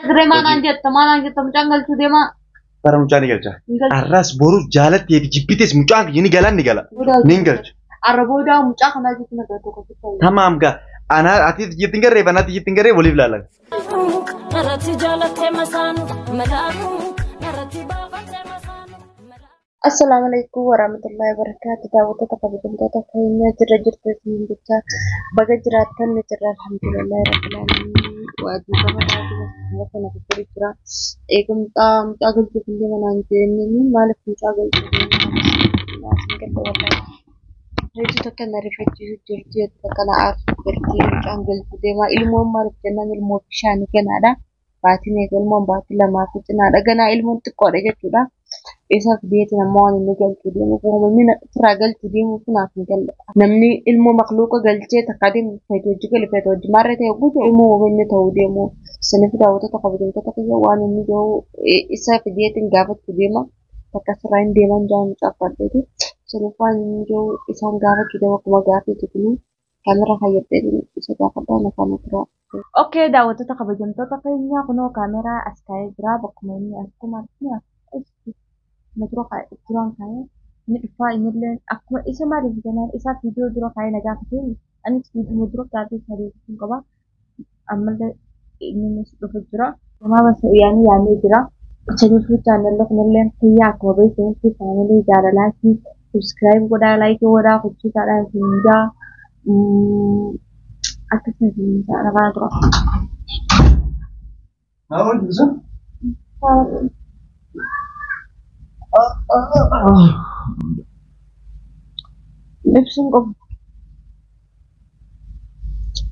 Dirree maanaan jetta maanaan jetta mucaan galchuu deemaa. Bara mucaa ni galcha. Ni galcha. Arras borus jaalattee fi jibbites mucaan kiyya ni gala ni gala. Ni galcha. Arra booda mucaa kanaa jetti na galchuu qofa. Tamaam gaa. Anaa ati jettin garee anaatti jettin garee waliif laalan. Narratti jaalattee masaanu malaaku narratti baafattee masaanu malaaku. Assalaamu alaikum warahmatullahi wabarakatuh. Daawwattoota kabajamtoota keenya jirra jirtu isiniin jecha baga jiraattan ni jirra alhamdulillahi rabbil alamin. Waajjirri kana kana kukkuri jira. Eega mucaa mucaa galchuuf illee manaan jeenyeen maaliif mucaa galchuuf hin galle wallahi. Reetu takka na rifachiisu jirti reetu takka na aarsu jirti mucaan galchuu deema. Ilmoon maaliif jennaan ilmoo bishaanii ganaadha. Baatiin eega ilmoon baatii lamaa fi cinaadha. Ganaa ilmoon xiqqoodha jechuudha. Isaaf biyyatti nama waan inni galchuu deemu uumamni irraa galchuu deemu naaf hin galle. Namni ilmoo makluuqa galchee takka deemu feetu hojii gale feetu hojii maarree ta'e guutuu ilmoo uumamni ta'uu deemu. Saniif daawwattoota kabajamtoota kiyya waan inni jiru isa fideetiin gaafachuu deema. Takka sirraa hin deeman jaan mucaa. Saniif waan inni jiru isaan gaafachuu deema akkuma gaafeetu kuni kaameraa fayyadamee isa gaafadhaa na faana tura. Okay, daawwattoota kabajamtoota keenya kunoo kaameraa as kaa'ee jira bakkuma inni akkuma na dura kaa'e duraan kaa'ee inni dhufaa innillee akkuma isa maaliif jennaan isaa viidiyoo dura kaa'ee na gaafatee anis viidiyoo dura gaafii isaa deebisuun qaba. Ammallee innis dhufu jira. Namaa basa yaanii yaamee jira. Saniifuu chaanalli kunillee kiyyaa akkuma beektanitti faamilii jaalalaati. Subscribe godhaa, like godhaa, hojjechaadhaan isin jaa. Akkasuma isin jaa na tura. Maa hojjetu? Ibsuun qabu.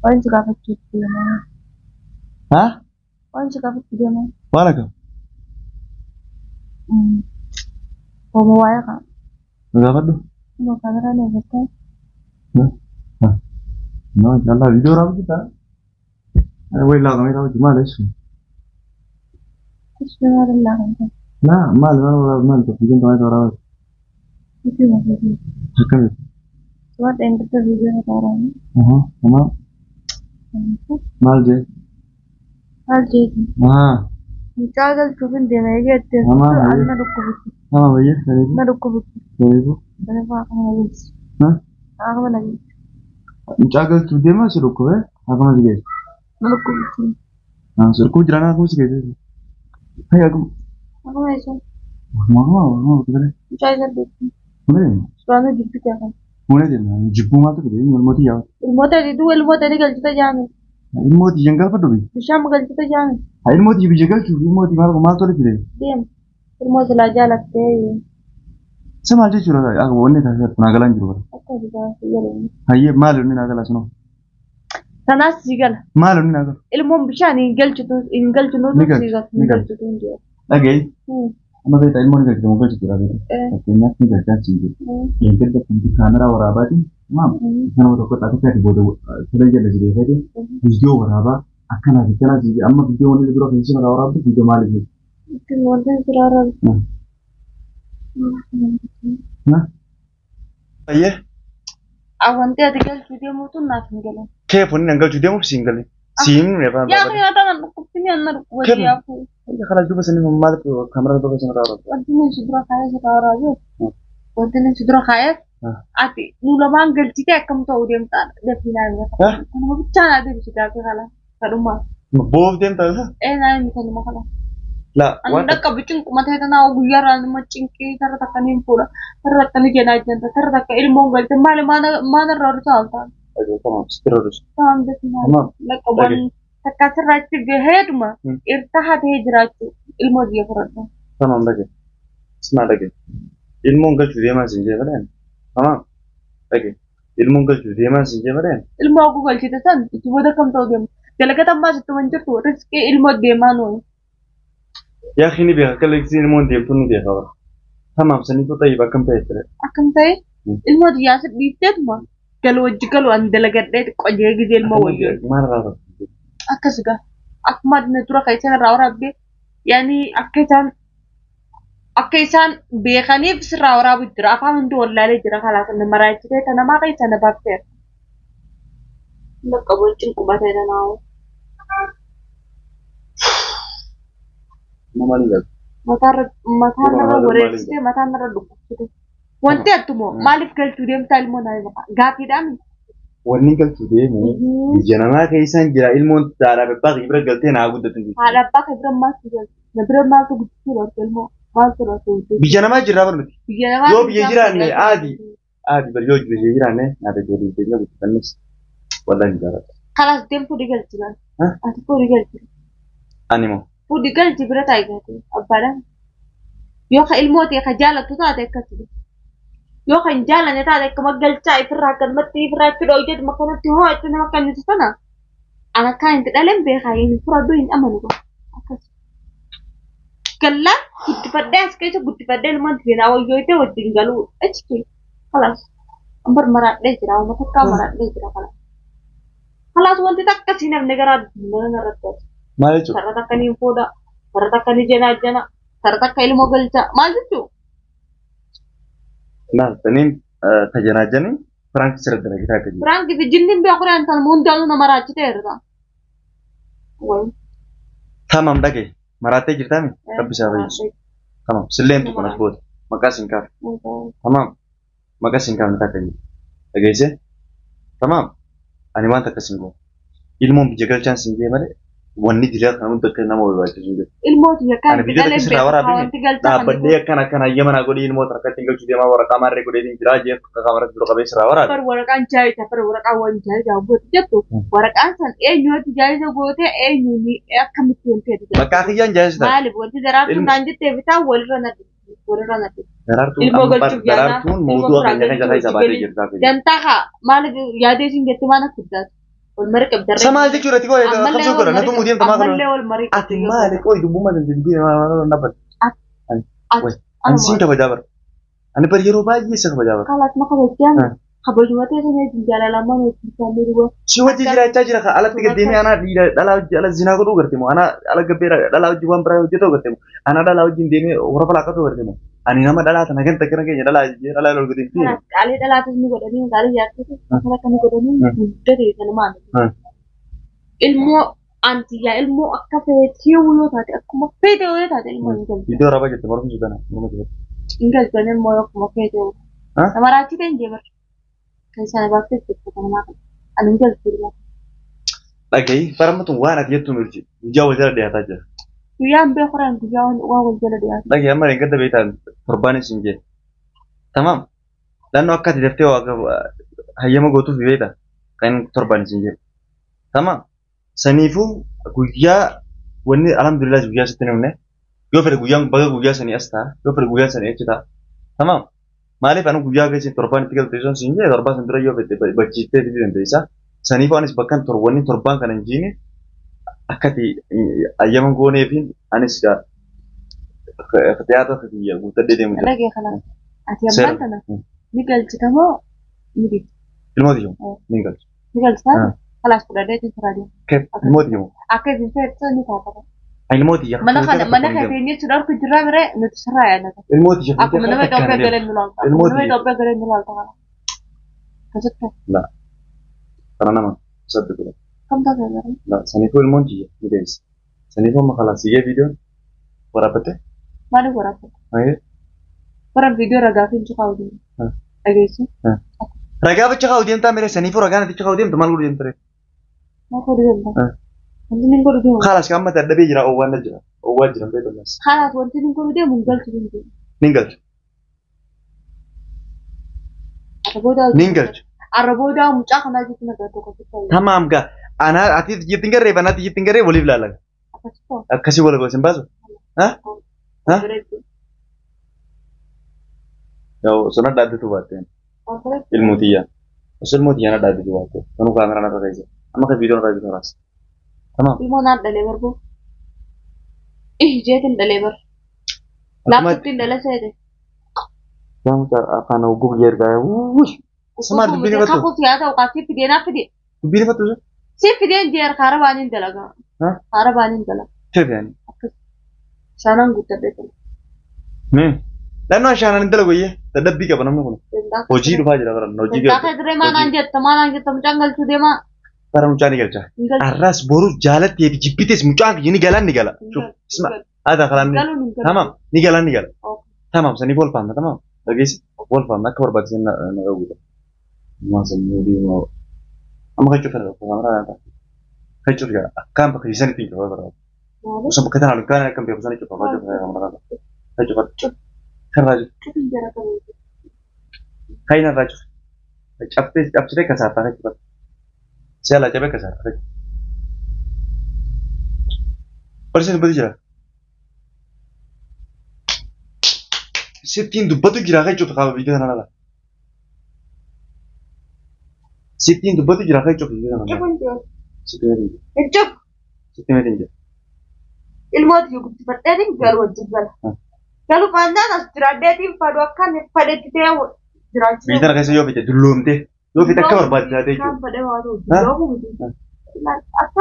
Waan si gaafachuuf deemaa. Haa? Waan si gaafachuu deemaa. Waan akkam? Homo waa'ee kana. Na gaafadhu. Homo kaameraa na eeggattaa. No, inshallah viidiyoo raawwatu ta'a. Ani wayi laakamee raawwatu maal jechuun? Ishee maal laakamte? Laa maal maal maal tokko viidiyoon tokko raawwatu. Viidiyoo viidiyoo. Akkamitti? Waan dheengadda viidiyoo na taaraani. Tamam. Maal jee? Maal jeeti? Haa. Mucaa galchuuf hin deemee jette. Tamam. Anna dhukkubitti. Tamam bayyee. Saniifuu. Na dhukkubitti. Saniifuu. Saniifuu akkama na geessu. Haa? Akkama na geessu. Mucaa galchuuf deemaa si dhukkubee akkuma si geessu. Na dhukkubitti. Haa si dhukkubu jiraan akkuma si geessu. Hayya akkuma. Akkuma isa. Akkuma akkuma akkuma. Mucaa isa beektu. Malee. Suuraan jibbitti akkama. Malee deema jibbuu maaltu fide ilmooti yaa. Ilmoota diduu ilmoota ni galchita jaame. Ilmooti jan galfadhu biyya. Bishaan galchita jaame. Haa ilmooti biyya galchuuf ilmooti maal maaltu walitti fide? Deem. Ilmoo silaa jaalattee. Isa maal jechuudha akka wanni taasisaa naa galaan jiru bara. Akka gaafa jedhamu. Hayyee maal inni naa galaa sunoo? Kanaas si gala. Maal inni naa gala? Ilmoon bishaan hin galchitu hin galchinu Ni galchi, si gala ni hin galchi. galchitu hin jedhu. Dhaga'i. Amma beektaa ilmoon ni galchite moo galchite dha beektaa. Fakkeenyaaf ni galchaa siin jedhu. Eeggadda kun kaameraa waraabaatiin maam nama tokko xaafii ati booda siree jala si beekate viidiyoo waraabaa akkanaa fi akkanaa siin jedhu amma viidiyoo wanni dura keessa irraa waraabdu viidiyoo maaliif jedhu? Ittiin wanta biraa rabu. Hayyee Wanti ati galchuu deemuutu naaf hin galan. keef wanni an galchuu deemuuf siin galee. Siin afaan Yaa barbaade. kan nyaata nan dhukkubsini anna dhukkuba Kennu. siyaafuu. Kana juba sanii maaliif kaameraa tokko sana irraa waraabdu? Wanti inni si dura kaayee si waraabee. Wanti inni si dura kaayee ati nu lamaan galchitee akkam ta'uu deemtaa dafii naa hima. Kanuma bichaa naa deebisi gaafii kana kadhumaa. Boof deemtaa isa? Ee naa himi kanuma kana. Laa Ani waan dhaqqa bicinquma ta'e tanaa guyyaarraa nama cinqii tarra takka ni fuudha. Tarra takka ni jenaa jenta tarra takka ilmoon galte maali maana irraa horuu taa'an. Tamam sirra horuu. Taa'an dafii naa. Tamam. Dhaqqa waan takka sirraachi gaheetuma irtaha ta'ee jiraachuu ilmoo biyya fudhadhu. Tamam dhage. Ismaa dhage. Ilmoon galchuu deemaa siin jee malee. Tamam. Dhage. Ilmoon galchuu deemaa siin jee malee. Ilmoo akkuu galchite san itti booda kam ta'uu deemu. Dalagata ammaa sitti waan jirtu riskii ilmoo deemaa nuyi. Yaa akhi ni beeka akka leeksii ilmoon deemtu ni beeka bara. Tamam saniifuu tayyib akkam ta'e ture. Akkam ta'e ilmoo xiyyaasa dhiifteetuma galu wajji galu an dalagadhee xiqqoo gizee ilmoo wayyoo. Maal irraa waraabdu? Akkas gaa akkuma adina dura kan isaan irraa waraabde yaani akka isaan beekaniif sirraa waraabu jira afaan hundi wallaalee jira kalaas inni maraachitee ta namaa keessa na baafteera. Bakka bulchiin qubatee tanaawu. Ilmoo maaliin galcha? Mataa Ilmoo narra maaliin wareersitee mataa narra dhukkubsite. Wanti attumoo maaliif galchuu deemtaa ilmoo naa hima gaaffiidhaan. Wanni galchuu deemu biyya namaa keessaan jira ilmoon haadha abbaa kee bira galtee naa guddatu. Haadha abbaa kee bira maaltu galchu? Na bira maaltu guddisuu dhoorte ilmoo? Maaltu dhoorte guddisuu? Biyya namaa jirraa bar miti. Biyya namaa Yoo biyya jiraanne aadi. Aadi bar yoo biyya jiraanne naaf ijoollee keenya guddifannis wallahi ni jaalladha. Kalaas deem fuudhii galchi baal. Huh? Ati fuudhii galchi. Ani moo Fuudhii galchi bira taa'i gaatee abbaadhaan. Yoo ka ilmoo ta'e ka jaalattu taate akkasuma. Yoo kan jaalanne taate akkuma galchaa ifirraa akkanumatti ifirraa achi dhooyyeetu akkanatti hoo achi nama kennitu sana. Ana akkaan itti dhaleen beekaa hin fudhadhu hin amanu akkas. Gallaan guddifadhee as keessa guddifadhee ilmaan seenaa wayyooyitee wajjin galuu achi kalaas. Ambar maraadhee jira uummata takkaa maraadhee jira kalaas. Kalaas wanti takka si namni gara addunyaa irratti argamu. Maal jechuudha? Sarara takka ni fuudha, sarara takka ni jenaa jena, sarara takka ilmoo galcha. Maal jechuu? Maal taniin tajaajilanii Firaank sirra dalagaa akka jiru. Firaank fi jinniin beeku reen tan hundaanuu nama raachitee irra. Wayi. Tamam dhagaye maraattee jirtaami rabbi isaa fayyisu. Tamam silleen tuqun as booda maqaa siin kaaf. Tamam maqaa siin kaafne takka jiru. Dhageessee? Tamam ani waan takka siin goone. Ilmoon biyya galchaan siin jee malee wanni jiraa kan hunda akka nama barbaachisu hin jiru. Ilmoo tiyya kan Ani biyya takka sirraa waraabine wanti galchaa kan dhaabbadhee akkana akkana hayyama naa godhee ilmoo takka ittiin galchuu deemaa waraqaa maarree godhee jiraa jee akka kaameraa dura qabee sirraa waraabe. Bar waraqaan jaayisa bar waraqaan waan jaayisa goote jettu waraqaan san eenyuutti jaayisa goote eenyuun akkamitti wanti ati jaayisa. Maqaa kiyyaan jaayisa taate. Maaliif wanti daraartuun Ilmo- naan jettee bitaa walirra na dhibbi walirra na dhibbi. Daraartuun Ilmoo amma galchuuf yaala, daraartuun ilmoo mawduu'a firaa keenya kan jalaa galchuuf isaa baatee galii. jirti. Dantaa haa maaliif yaadee isin jette maan akka guddaatu wal marii qabdarree. Sa maal jechuudha ati qoy Ammallee qabsoo wal godha natu marii muudii tamaa ammallee kana. wal marii Ati maali qoy dubbuma dubbii maal nabbata. Ati Ani siin kabajaa bara. Ani bar yeroo baay'ee isa kabajaa bara. kalaas ma kabajaan Ah. kabajuma ta'e sana wajjin jaalalamaan wajjin isaanii duwwaa. Si wajji jiraachaa jira kan alatti gad deemee anaa dhiira dhalaa hojii ala zinaa godhuu garte moo anaa ala gabbee dhalaa hojii waan biraa hojjetoo garte moo anaa dhalaa hojiin deemee hora falaaqatoo garte moo ani nama dhalaa tana ganta kana keenya dhalaa hojii dhalaa ol godhee fi Kanaaf qaalee dhalaatis ni godhanii qaalee jaartitis akkana akka ni godhanii guddate sana maali. Ilmoo antiyyaa ilmoo akka feetee yoo taate akkuma feete yoo taate ilmoo hin galchu. Iddoo arabaa jette mormi sudana morma jette. Hin galchan ilmoo akkuma feete yoo. Ah? Nama raachitee hin jeebar. Kan sana baaftee jirtu kan namaa kana. Ani hin galchu ilmoo. Dhagahi baramatuun waan ati jettu mirji guyyaa wal jala dhiyaataa jira. Guyyaan beeku raan guyyaa waan wal jala dhiyaatu. Dhagahi amma gadda beektaan torbaanis hin jee. Tamaam. Naannoo akka ati daftee waa hayyama gootuuf beekta kan torbaanis hin jee. Tamaam. Saniifuu guyyaa wanni alhamdulillah guyyaa sitti himne yoo fedhe guyyaan baga guyyaa sanii as ta'a yoo fedhe guyyaa sanii achi ta'a. Tamaam. Maaliif ani guyyaa keessa torbaan itti galte sun siin jee torbaan sun dura yoo fedhe bachiiftee fiduu dandeessa. Saniifuu anis bakkan wanni torbaan kana hin jiine akka ati hayyama goonee fi anis gaa tiyaata kiyya guuttadhee deemu jira. Dhagee kanaaf. Ati Seera. ammaan tana ni galchitamoo ni didda. Ilmooti jiru. Ni galchu. Ni galchitaa? Ah. Kalaas fudhadhee siraa deema. Ilmooti jiru. Akka isin feetu ni taata. Ilmooti jiru. Mana kana mana kana jechuun harka jirraa bira nuti sirraa yaadata. Ilmooti jiru. Akkuma nama Itoophiyaa galee nu laalta. Akkuma Ilmooti nama jiru. Itoophiyaa galee nu laalta kana. Akkasitti Kana nama sabbi godha. kam taate gara? La saniifuu ilmoon tiyya ni deebisa. Saniifuu amma kalaas siyyee viidiyoon waraabbatte. Maaliif waraabbatte? Maayee Bara viidiyoo ragaa fi inci kaa'u deemu. Ah. Dhageessu. Ragaa bacha kaa'u deemtaa mere saniifuu ragaa naticha kaa'u deemtu maal godhu deemta ree? Maal godhu deemta? Ah. Wanti inni godhu deemu. Kalaas kan amma dadhabee jira oowwaan na jira. Oowwaa jira beeku laas. Kalaas wanti inni godhu deemu hin galchu hin deemu. Ni galchu. Arra booda Ni galchu. Arra booda mucaa kanaa jechuun agartuu akkasitti ta'u. Tamaam gaa anaa ati jettiin garee anaatti jettiin garee waliif laala. Akkasitti ta'u. Akkasii wal gosin baasu. Ha? Ha? Yoo osoo na dhaabbitu baatte ilmootiyyaa. Osoo ilmootiyyaa na dhaabbitu baatte. Kanuu kaameraa narra keessa. Amma kan viidiyoon irraa jiru kalaas. Tamaam. Ilmoo naan dhalee barboo. Ih jeetiin dhalee bar. Laaftattiin dhalee seete. Yaa afaan oguu biyya ergaa wuush. Samaar dubbiin irratti. Kakuu siyaa ta'u kaa si fidee naa fidee. Dubbiin irratti osoo. Si fideen jeer kaara baaniin dalagaa. Ha? Kaara baaniin dalagaa. Teef yaani. Shaanaan guuttadhee jira. Mee. Naannoo shaanaan hin dalagu iyyee dadhabbii qaba namni kun. Hojii dhufaa jira baran hojii Dantaa kee dirree maanaan jetta maanaan jetta mucaan galchuu deemaa. Bara mucaa ni galcha. Arras boru jaalattee fi jibbites mucaan kiyya ni gala ni gala. Shuf isma hada kalamni. Tamam ni gala ni gala. Tamam sanii wal faamna tamam. Dhageessi wal faamna akka barbaachisan na dhawwita. Ammaa sanyii deemaa. Amma kan cufa kameraa kan cufa akkaan bakka isaan ittiin cufa barbaadu. Osoo bakka tanaa lukaan akkam beeku sana cufa kan cufa kameraa kan cufa. Kan raaju. Kan irraa cufa. Cabsitee cabsitee kasaartaa kan cufa. Siala cabee kasaartaa. Barsiisni dubbatu jira. Sittiin dubbatu jira kan cufa kaaba biyya kana laala. Sittiin dubbatu jira kan cufa biyya kana laala. Sittiin meetiin jira. Sittiin meetiin jira. Ilmooti guddifadheetiin garuu wajjin gala. Garuu faannaan as jiraadheetiin fadhu akkan fadhetti ta'e jiraachuu. Biyya tana keessa yoo fite dulloomte yoo fite akka barbaachisaa ta'e jechuudha.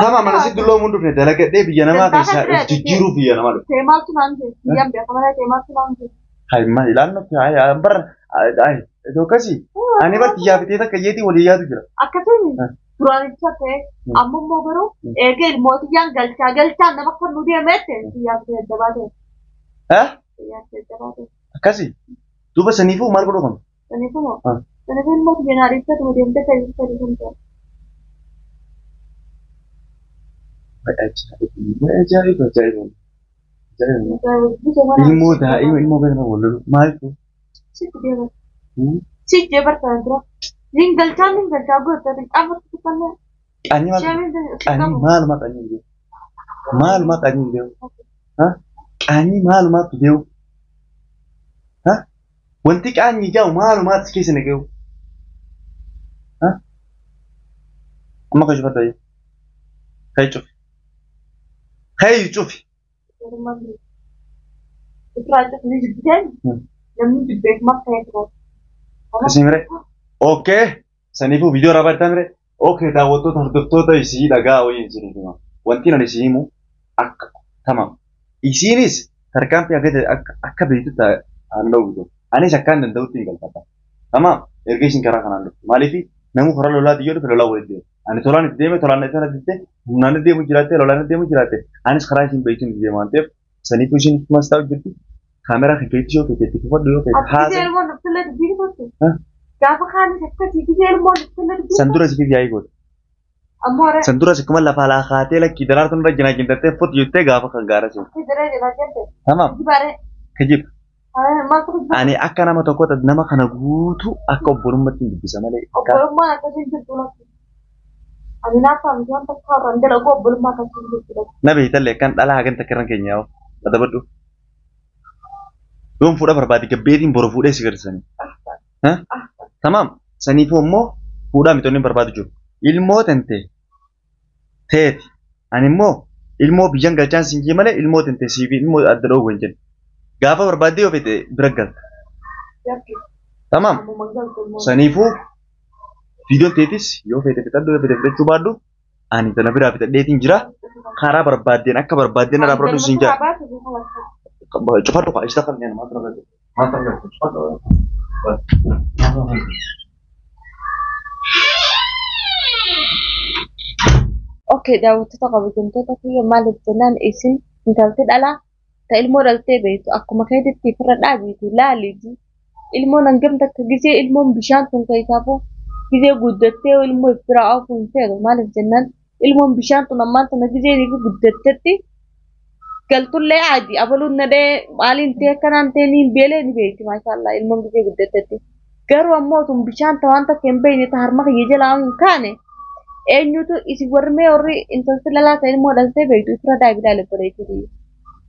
Tamam mana sitti dulloomuun dhufne dalagadhee biyya namaa keessaa of jijjiiruu biyya namaa dhufe. Teemaatu naan jee biyyaan beekamaa teemaatu naan jee. Hai ma ilaallatu hai bar hai iddoo akkasii ani bar xiyyaa fitee takka yeetii walii yaadu jira. Akkasiin duraanicha ta'e amma immoo garuu eegee ilmootiyyaan galchaa galchaa nama akka nu deemeette xiyyaa fitee jajjabaa ta'e. Xiyyaa fitee jajjabaa ta'e. Akkasii duuba saniifuu maal godhuu qabna? Saniifuu moo? Saniifuu ilmoo xiyyaa naadhicha tuma deemtee ta'e ta'e kan ta'e. Ajaa'iba ajaa'iba ajaa'iba. Ilmoo daa'ima ilmoo gadi nama wal lolu maaltu? Sitti deema. Sitti deema kan dura. Nin galchaa nin galchaa goota qaamatti tuqannee. Qaanii maal? Qaanii maalumaa qaanii hin deemu? Maalumaa qaanii hin deemu? Qaanii maalumaatu deemu? Wanti qaanii jaa'u maalumaatu keessa na gahu? Amma kan cufadha yoo. Kan cufi. Kan cufi. Isin mire? Okay. Saniifuu viidiyoo irraa baratan mire? Okay daawwattoota hordoftoota isii dhagaa wayii isiniif hima. Wanti ani isin himu akka tamam. Isiinis tarkaanfii akka beektutti aan dhowwitu. Anis akkaan danda'utti hin galfadha. Tamam. Erga isin karaa kanaan dhuftu. Maaliif namni karaa lolaati yoo dhufe lolaa walitti deema. Ani tolaan itti deeme tolaan itti deeme humnaan itti deemu jiraatte lolaan itti deemu jiraatte anis karaa isin beektuun itti deema waan ta'eef saniifuu isin kumas taa'u jirti. Kaameraa kan keetti yoo feete itti fufadhu yoo feete haasa. Gaafa kaanis akkasii gisee ilmoon itti San dura siif yaa'ii goote. San dura sikkuma lafa laa kaatee lakkii daraartuun irra jinaa jintattee fut jettee gaafa kan gaara seenu. Tamam. Kijiba. Ani akka nama tokkotti nama kana guutuu akka obbolummaatti hin dubbisa malee. Obbolummaan akkasiin jirtu lakki. Ani naaf miti wanta akka irraan dalagu obbolummaa akkasiin jirtu lakki. Na beektallee kan dhalaa hagan takka irraan keenya yaa'u. Adabadhu. Yoon fuudha barbaade gabbeetiin boru fuudhee si garsanii. Tamam. Saniifuu immoo fuudhaa mitoonni barbaadu jiru. Ilmoo tante teeti. Ani immoo ilmoo biyyan galchaan siin jee malee ilmoo tante siif ilmoo adda dhoowwu hin jennu. Gaafa barbaadde yoo fete bira galta. Tamam. Saniifuu viidiyoon teetis yoo fete fixadhu yoo fete fixachuu baadhu ani tana biraa fixadheetiin jira. Karaa barbaaddeen akka barbaaddeen irraa fudhadhu siin jira. Cufadhu kaa ishta kan maal tura galcha. Maal tura galcha cufadhu. Okay daawwattoota kabajamtoota kiyya maaliif jennaan isin intalti dhalaa ta ilmoo dhaltee beektu akkuma keetitti ofirra dhaabiitu laaliitu ilmoon hangam takka gisee ilmoon bishaan tun keessaafuu gisee guddattee ilmoo if biraa oofuu hin feetu maaliif jennaan ilmoon bishaan tun ammaan tana gisee ni guddattetti galtullee aadi abaluun nadhee maaliin ta'e akkanaan ta'e ni beelee ni beekti maashaallah ilmoon gisee guddattetti garuu ammoo tun bishaan ta waan takka hin beekne ta harma kiyya jalaa hin kaane eenyutu isin warri mee warri intalti dhalaa ta'e ilmoo dhaltee beektu ofirra dhaabi ilaali bareechiti.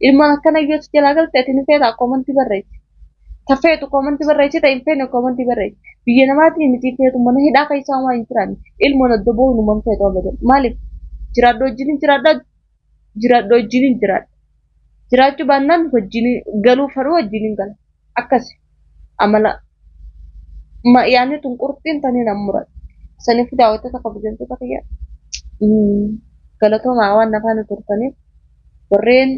Ilmoon akkana yoo si jalaa galte ati ni feeta koomantii barreessi. Ta feetu koomantii barreessi ta hin feene koomantii barreessi. Biyya namaatiin miti feetu mana hidhaa keessaa waan hin jiraanne ilmoon adda bahu numan feetu abadan. Maaliif jiraadhu wajjin hin jiraadha jiraadhu wajjin hin jiraadha. Jiraachuu baannaan wajjin galuu fedhu wajjin hin gala. Akkasi amala yaadni tun qurxiin taniin ammuradha. Saniif daawwattoota kabajamtoota kiyya galatoomaa waan afaan turtaniif warreen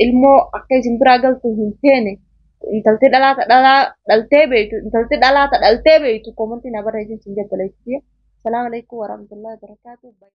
ilmoo akka isin biraa galtu hin feene intalti dhalaa ta dhalaa dhaltee beektu intalti dhalaa ta dhaltee beektu koomantii na barreessin sin jabbaleessi. Salaamu alaikum warahmatullahi wabarakatuh.